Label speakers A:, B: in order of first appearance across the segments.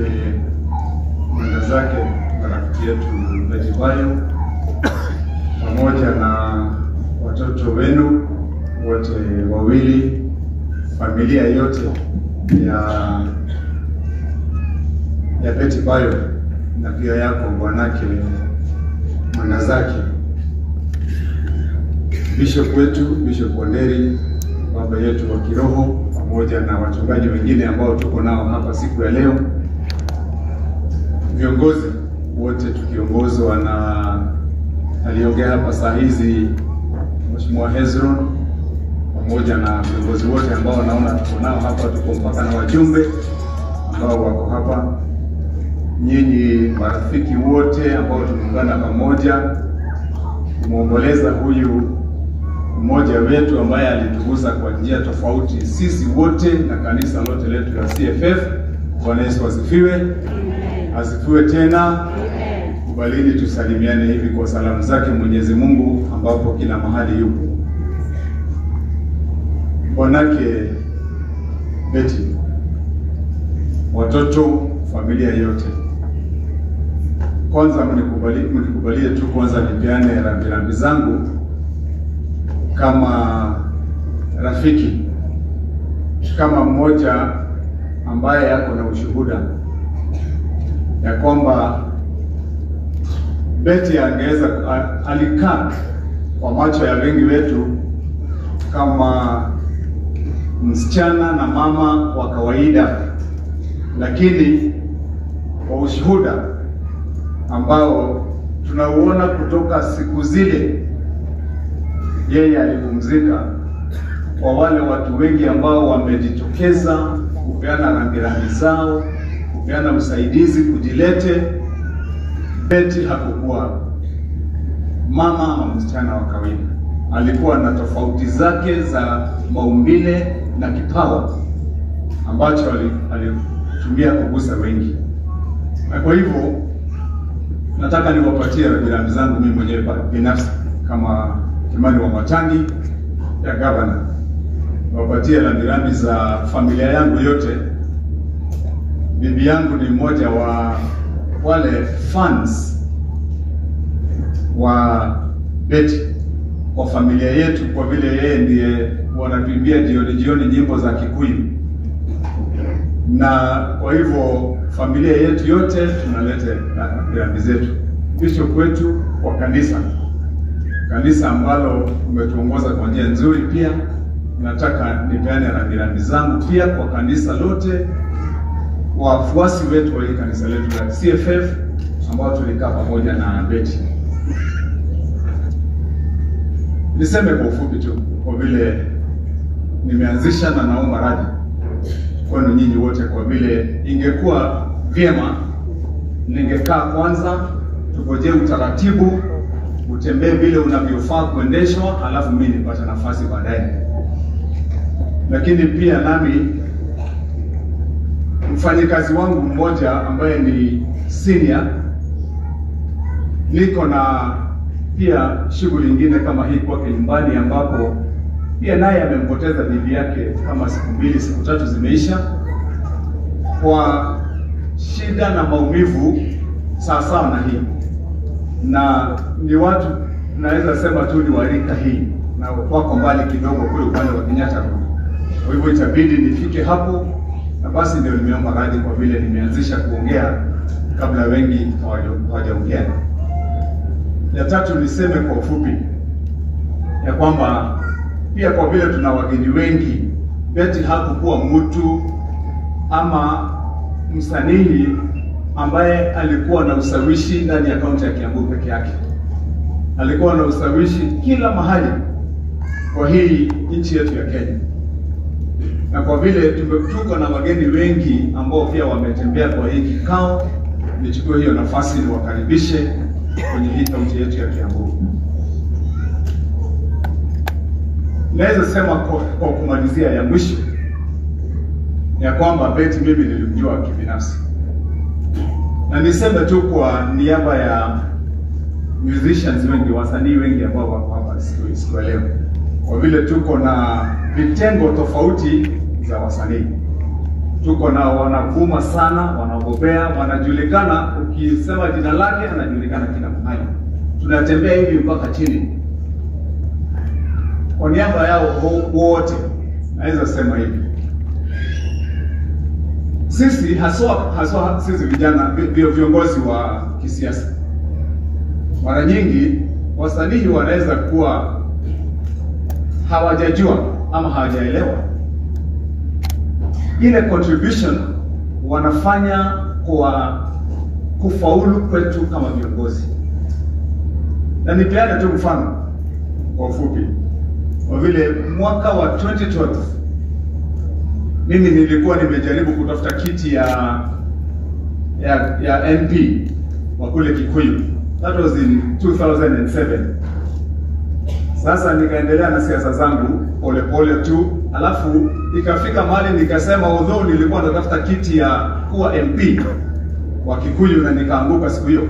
A: Bwanake mwenda zake rafiki yetu Betty Bayo pamoja na watoto wenu wote wawili, familia yote ya Betty Bayo na pia yako bwanake mwenda zake, Bishop wetu Bishop Wanderi, baba yetu wa kiroho, pamoja na wachungaji wengine ambao tuko nao hapa siku ya leo, viongozi wote tukiongozwa na aliongea hapa saa hizi Mheshimiwa Hezron, pamoja na viongozi wote ambao naona tuko nao hapa, tuko mpaka na wajumbe ambao wako hapa, nyinyi marafiki wote ambao tumeungana pamoja kumuomboleza huyu mmoja wetu ambaye alitugusa kwa njia tofauti sisi wote na kanisa lote letu la CFF. Bwana Yesu asifiwe. Amen. Asifiwe tena. Amen. Kubalini tusalimiane hivi kwa salamu zake Mwenyezi Mungu ambapo kila mahali yupo. Bwanake Betty, watoto, familia yote, kwanza mnikubalie tu kwanza nipeane rambirambi zangu kama rafiki, kama mmoja ambaye yako na ushuhuda ya kwamba Betty angeweza, alikaa kwa macho ya wengi wetu kama msichana na mama wa kawaida, lakini kwa ushuhuda ambao tunauona kutoka siku zile yeye alipumzika, kwa wale watu wengi ambao wamejitokeza kupeana rambirambi zao, kupeana usaidizi, kujilete, Betty hakukuwa mama ama msichana wa kawaida. Alikuwa na tofauti zake za maumbile na kipawa ambacho alitumia kugusa wengi. Na kwa hivyo nataka niwapatie rambirambi zangu mimi mwenyewe binafsi kama Kimani Wamatangi ya governor, niwapatie rambirambi za familia yangu yote. Bibi yangu ni mmoja wa wale fans wa Betty kwa familia yetu, kwa vile yeye ndiye wanatuimbia jioni jioni nyimbo za Kikuyu, na kwa hivyo familia yetu yote tunalete rambirambi zetu. Bishop wetu wa kanisa, kanisa ambalo umetuongoza kwa njia nzuri, pia nataka nipeane rambirambi zangu pia kwa kanisa lote, wafuasi wetu wa kanisa letu la CFF ambao tulikaa pamoja na Betty. Niseme kwa ufupi tu, kwa vile nimeanzisha na naomba radhi kwenu nyinyi wote, kwa vile ingekuwa vyema ningekaa kwanza tugojee utaratibu utembee vile unavyofaa kuendeshwa, alafu mimi nipate nafasi baadaye. Lakini pia nami mfanyikazi wangu mmoja ambaye ni senior, niko na pia shughuli nyingine kama hii kwake nyumbani, ambapo pia naye amempoteza bibi yake kama siku mbili siku tatu zimeisha, kwa shida na maumivu sawa na hii, na ni watu naweza sema tu ni warika hii na wako mbali kidogo kule upande wa Kenyatta. Kwa hivyo itabidi nifike hapo, na basi ndio nimeomba radhi kwa vile nimeanzisha kuongea kabla wengi hawajaongea. Ya tatu niseme kwa ufupi ya kwamba pia kwa vile tuna wageni wengi, Betty hakukuwa mtu ama msanii ambaye alikuwa na ushawishi ndani ya kaunti ya Kiambu peke yake. Alikuwa na ushawishi kila mahali kwa hii nchi yetu ya Kenya. Na kwa vile tuko na wageni wengi ambao pia wametembea kwa hii kikao, nichukue hiyo nafasi niwakaribishe kwenye hii kaunti yetu ya Kiambu. Naweza sema kwa kumalizia ya mwisho ya kwamba Betty mimi nilimjua kibinafsi, na niseme tu kwa niaba ya musicians wengi, wasanii wengi ambao wako hapa siku ya leo, kwa vile tuko na vitengo tofauti za wasanii. Tuko na wanavuma sana, wanagobea, wanajulikana. Ukisema jina lake anajulikana kila mahali. Tunatembea hivi mpaka chini. Kwa niaba yao wote naweza sema hivi, sisi haswa sisi vijana viongozi wa kisiasa, mara nyingi wasanii wanaweza kuwa hawajajua ama hawajaelewa ile contribution wanafanya kwa kufaulu kwetu kama viongozi. Na nipeane tu mfano kwa ufupi. Kwa vile mwaka wa 2012 mimi nilikuwa nimejaribu kutafuta kiti ya MP wa kule Kikuyu. That was in 2007. Sasa nikaendelea na siasa zangu pole pole tu, alafu ikafika mahali nikasema, although nilikuwa natafuta kiti ya kuwa MP wa Kikuyu na nikaanguka siku hiyo,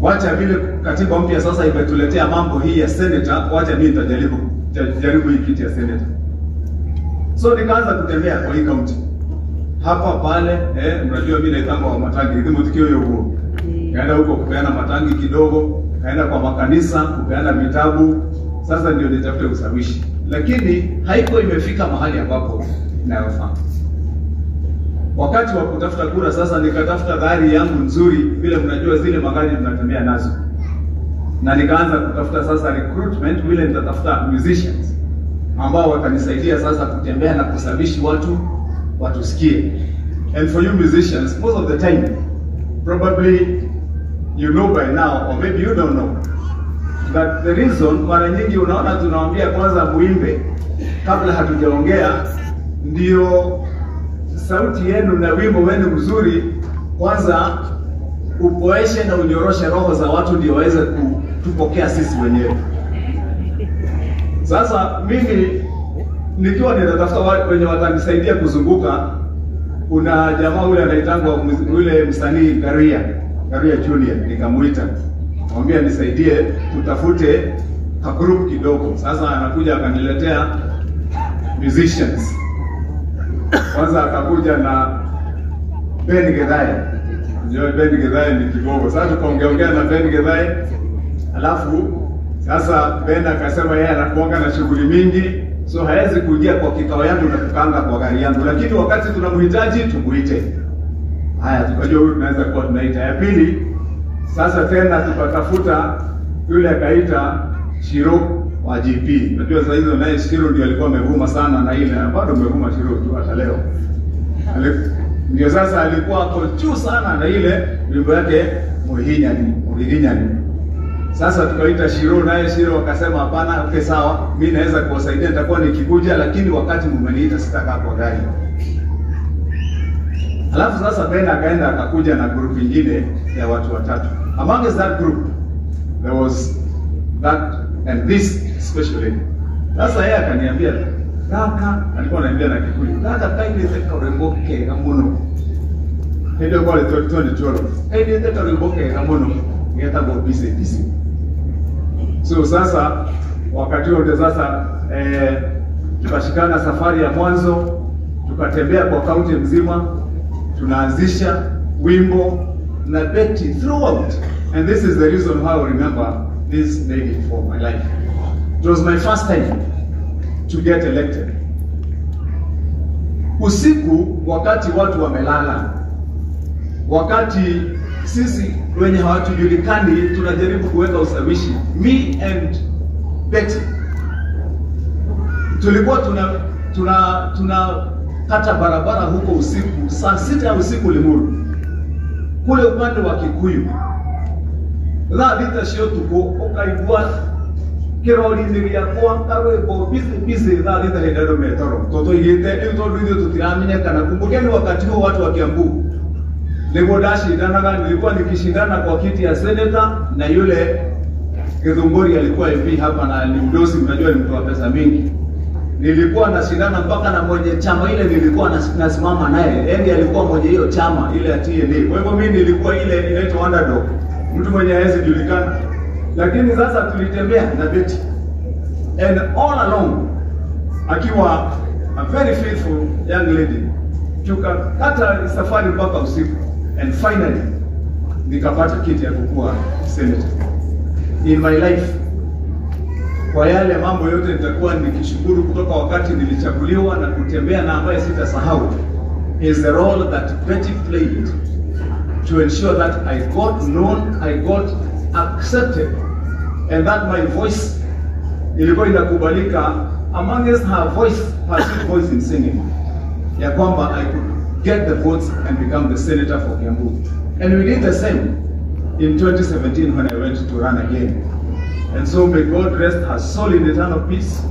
A: wacha vile katiba mpya sasa imetuletea mambo hii ya senator, wacha mimi nitajaribu hii kiti ya senator. So nikaanza kutembea kwa hii county hapa pale, mnajua mimi naitanga wa matangi, ndio huko. Kaenda huko kupeana matangi kidogo, kaenda kwa makanisa kupeana vitabu. Sasa ndio nitafute ushawishi, lakini haiko imefika mahali ambapo inayofaa. Wakati wa kutafuta kura sasa nikatafuta gari yangu nzuri, vile mnajua zile magari tunatembea nazo, na nikaanza kutafuta sasa recruitment, vile nitatafuta musicians ambao watanisaidia sasa kutembea na kusawishi watu watusikie. And for you musicians, most of the time probably you know by now, or maybe you don't know, that the reason mara nyingi unaona tunawaambia kwanza muimbe kabla hatujaongea, ndio sauti yenu na wimbo wenu mzuri kwanza upoeshe na unyoroshe roho za watu ndio waweze kutupokea sisi wenyewe. Sasa mimi nikiwa ninatafuta wenye watanisaidia kuzunguka, kuna jamaa yule anaitangwa yule msanii Garia Junior, nikamuita mwambia nisaidie tutafute ka group kidogo. Sasa anakuja akaniletea musicians. Kwanza akakuja na Ben Gedai. Ndio Ben Gedai ni kigogo. Sasa tukaongeongea na Ben Gedai. Alafu sasa Ben akasema yeye anakuanga na shughuli mingi, so hawezi kuingia kwa kikao yangu na kukaanga kwa gari yangu, lakini wakati tunamhitaji tumuite. Haya, tukajua huyu tunaweza kuwa tunaita. Ya pili sasa tena tukatafuta yule akaita Shiro wa GP. Unajua sasa hizo naye Shiro ndio alikuwa amevuma sana na ile bado amevuma Shiro tu hata leo. Ndio sasa alikuwa ako juu sana na ile wimbo yake Muhinyani. Sasa tukaita Shiro, naye Shiro akasema hapana, okay sawa, mimi naweza kuwasaidia, nitakuwa nikikuja, lakini wakati mmeniita sitakaa kwa gari. Alafu sasa Ben akaenda akakuja na group nyingine ya watu watatu. Among that group there was that and this special lady. Sasa yeye akaniambia, kaka, alikuwa ananiambia na Kikuyu, kaka kaile karembo kega muno. Ndio kwa 2012. Kaile karembo kega muno. Ngeta go busy busy. So sasa wakati wote sasa tukashikana safari ya mwanzo, tukatembea kwa kaunti mzima, tunaanzisha wimbo na Betty throughout. And this is the reason why I remember this lady for my life. It was my first time to get elected. Usiku wakati watu wamelala, wakati sisi wenye hawatujulikani tunajaribu kuweka ushawishi, me and Betty tulikuwa tuna kata barabara huko usiku saa 6 ya usiku Limuru, kule upande wa Kikuyu. La vita shio tuko ukaigua kirori niliakwa karwebo busy busy la vita hedado metoro toto yete ndio ndio tutiramenyekana. Kumbukeni wakati huo watu wa Kiambu nilikuwa nikishindana kwa kiti ya senator na yule Githunguri alikuwa MP hapa na ni mdosi, mnajua ni mtu wa pesa mingi. Nilikuwa nashindana mpaka na mwenye chama ile nilikuwa nasimama naye, ndiye alikuwa mwenye hiyo chama ile ya TNA. Kwa hivyo mimi nilikuwa ile inaitwa underdog, mtu mwenye hawezi julikana. Lakini sasa tulitembea na Betty and all along akiwa a very faithful young lady. Tukakata safari mpaka usiku, and finally nikapata kiti ya kukuwa senator. In my life, kwa yale mambo yote nitakuwa nikishukuru kutoka wakati nilichaguliwa na kutembea na ambaye sitasahau is the role that Betty played to ensure that I got known, I got accepted, and that my voice ilikuwa inakubalika amongst her voice, her sweet voice in singing, ya kwamba I could get the votes and become the senator for Kiambu. And we did the same in 2017 when I went to run again. And so may God rest her soul in eternal peace.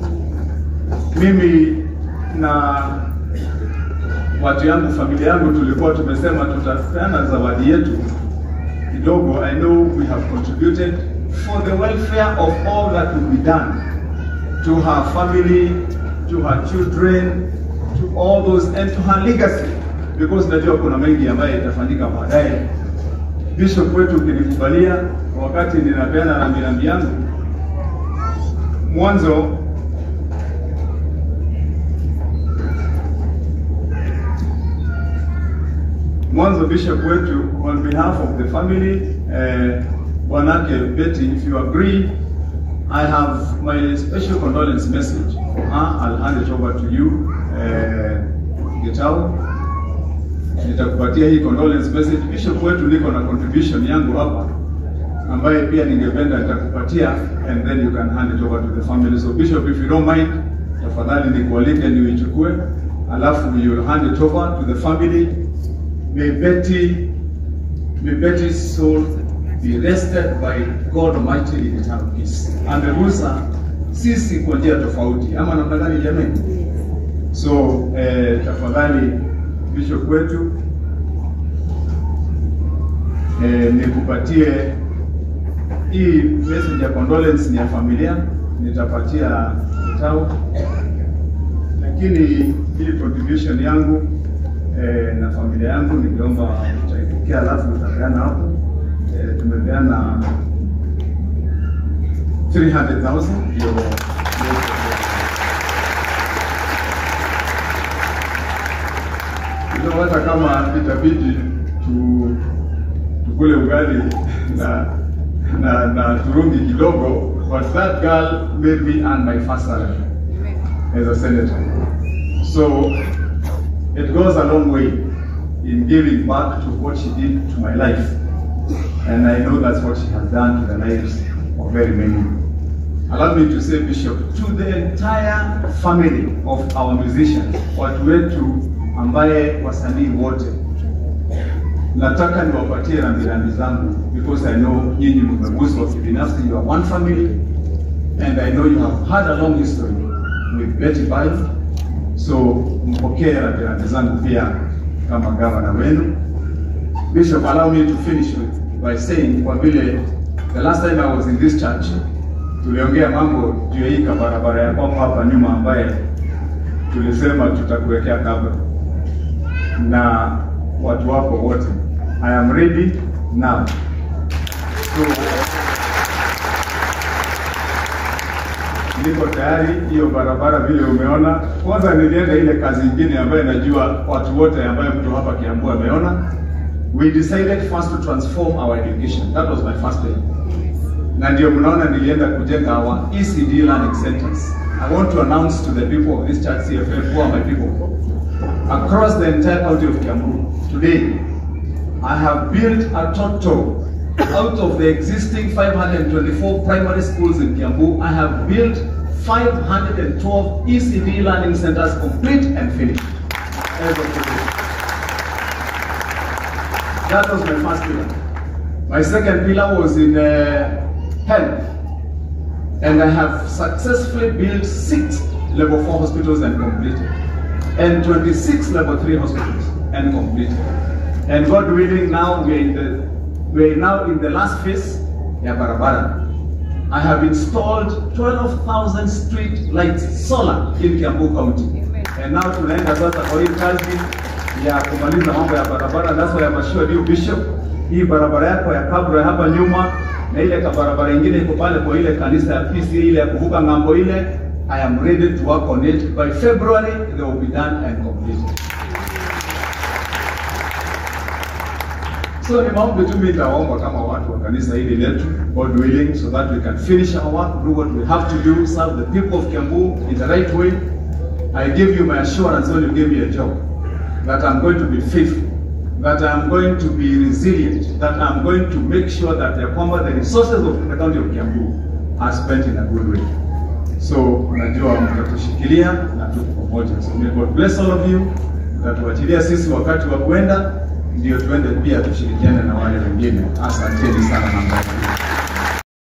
A: Mimi na watu yangu, familia yangu, tulikuwa tumesema tutapeana zawadi yetu kidogo. I know we have contributed for the welfare of all that will be done to her family, to her children, to all those, and to her legacy, because najua kuna mengi ambayo itafanyika baadaye. Bishop wetu ukinikubalia, wakati ninapeana rambirambi yangu, mwanzo Bishop wetu, on behalf of the family, Bwanake Betty, if you agree, I have my special condolence message for her. I'll hand it over to you, Getao. Nitakupatia hii condolence message. Bishop wetu, niko na contribution yangu hapa ambaye pia ningependa nitakupatia, and then you can hand it over to the family. So Bishop, if you don't mind, tafadhali nikualike niuichukue, alafu you'll hand it over to the family. May Betty's soul be rested by God Almighty in eternal peace. Amegusa sisi kwa njia tofauti, ama namna gani jamani? So tafadhali Bishop wetu, nikupatie hii message ya condolence, ni ya familia, nitapatia Getao, lakini hii contribution yangu na familia yangu ningeomba utaipokea, alafu utapeana hapo. Tumepeana 300,000 ndio. Hata kama itabidi tukule ugali na turungi kidogo, but that girl made me earn my first salary as a senator. So it goes a long way in giving back to what she did to my life. And I know that's what she has done to the lives of very many. Allow me to say, Bishop, to the entire family of our musicians, watu wetu ambaye wasanii wote, nataka niwapatie rambirambi zangu, because I know nyinyi mmeguswa kibinafsi. You are one family, and I know you have had a long history with Betty Bayo. So mpokee rambirambi zangu pia kama gavana wenu. Bishop, allow me to finish with by saying, kwa vile the last time I was in this church tuliongea mambo juu ya hii barabara ya kwangu hapa nyuma ambaye tulisema tutakuwekea kabla na watu wako wote. I am ready now. So niko tayari hiyo barabara vile umeona. Kwanza nilienda ile kazi nyingine ambayo najua watu wote ambayo mtu hapa Kiambu ameona. We decided first to transform our education. That was my first day. Na ndio mnaona nilienda kujenga our ECD learning centers. I want to announce to the people of this church, CFF, who are my people, across the entire county of Kiambu, today, I have built a total, out of the existing 524 primary schools in Kiambu, I have built 512 ECD learning centers complete and finished. As of today. That was my first pillar. My second pillar was in health. And I have successfully built 6 level 4 hospitals and completed, and 26 level 3 hospitals and completed. And God willing, now we are now in the last phase, ya barabara. I have installed 12,000 street lights solar in Kiambu County. And now tunaenda sasa kwa hii kazi ya kumaliza mambo ya barabara. That's why I'm assured you, Bishop, hii barabara yako ya kabla hapa nyuma na ile barabara nyingine iko pale kwa ile kanisa ya PC ile ya kuvuka ng'ambo ile, I am ready to work on it. By February, they will be done and completed. So ni maombi tu mimi nitaomba kama watu wa kanisa hili letu, God willing, so that we can finish our work, do what we have to do, serve the people of Kiambu in the right way. I give you my assurance when you give me a job, that I'm going to be faithful, that I'm going to be resilient, that I'm going to make sure that ya kwamba the resources of the county of Kiambu are spent in a good way. So unajua mtatushikilia na tuko pamoja. So may God bless all of you. Mtatuachilia sisi wakati wa kwenda, ndio tuende pia tushirikiane na wale wengine. Asanteni sana na Mungu.